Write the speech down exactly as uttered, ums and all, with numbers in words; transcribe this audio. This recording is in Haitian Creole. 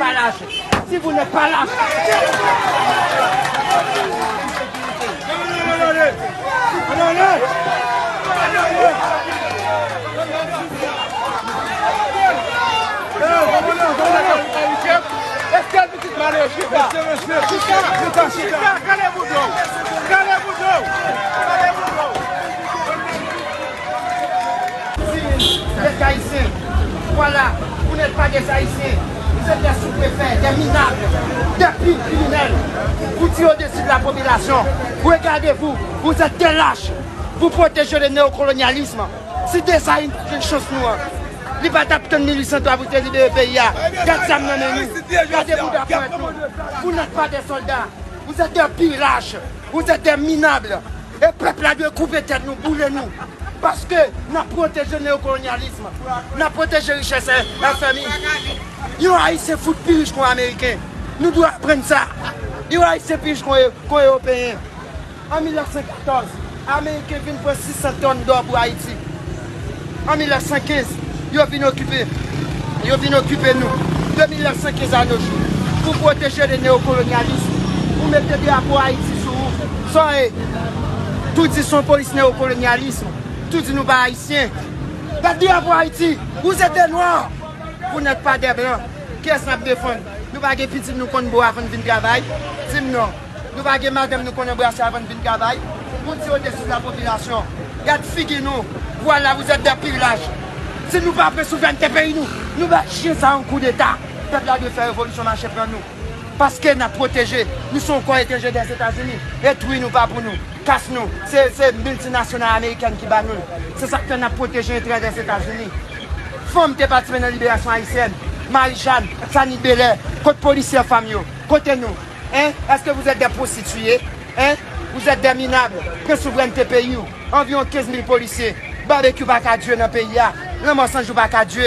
pas lâcher. Si vous n'êtes pas lâche. Chita, chita, chita, kalé bouda w. Kalé bouda w. Kalé bouda w. Vous êtes haïtiens. Voilà, vous n'êtes pas des Haïtiens. Vous êtes des sous-préfets, des minables, des pires criminels. Vous tirez au-dessus de la population. Regardez-vous, vous êtes des lâches. Vous protégez le néocolonialisme. Si Desalin te gen chans nou an, li pa t ap tann mil uit san twa pou te libere peyi a. Gad zam nan men nou. Gade bouda frè nou. Vous n'êtes pas des soldats. Vous êtes des pires lâches. Vous êtes des minables. E pèp la dwe koupe tèt nou, boule nou. Paske n ap pwoteje neokolonyalism. N ap pwoteje richès F M I. Yon Ayisyen fout pi rich ke yon Ameriken. Nou dwe aprann sa. Yon Ayisyen pi rich ke yon, ke yon Ewopeyen. An mil nèf san katòz, Ameriken vin pran sis san tòn dò pou Ayiti. An mil nèf san kenz, yo vin okipe, yo vin okipe nou. De mil nèf san kenz a nos jours, pou pwoteje de neokolonyalism, pou mete drapo Ayiti sou ou. Sa w ye? Tou di se yon polis neokolonyalism. Tou di nou pa Ayisyen. Gad drapo Ayiti, vous êtes des noirs. Vous n'êtes pas des blancs. Kiyès n ap defann? Nou pa gen pitit nou konn bo avan n vin travay? Di m non. Nou pa gen madanm nou konn anbrase avan n vin travay? Vous tirez au-dessus de la population. Gad figi nou. Voilà, vous êtes des pires lâches. Si nou pa pran souvrènte peyi nou, nou bay chyen sa yon koudeta. Pèp la dwe fè revolisyon mache pran nou. Paske n ap pwoteje. Nou se yon kò etranje Dèzetazini. E twi nou pa pou nou. Kas nou, se, se miltinasyonal amerikèn ki ba nou l. Se sa k fè n ap pwoteje enterè Dèzetazini. Fanm te patisipe nan liberasyon ayisyèn. Marie Jeanne, Sani Belair, kot polisye fanm yo? Kote nou? Hein? Est-ce que vous êtes des prostituées? Hein? Vous êtes des minables. Pran souvrènte peyi w. Anviwon kenz mil polisye. Babekyou pa ka dire nan peyi a. Lanmò San Jou pa ka dire.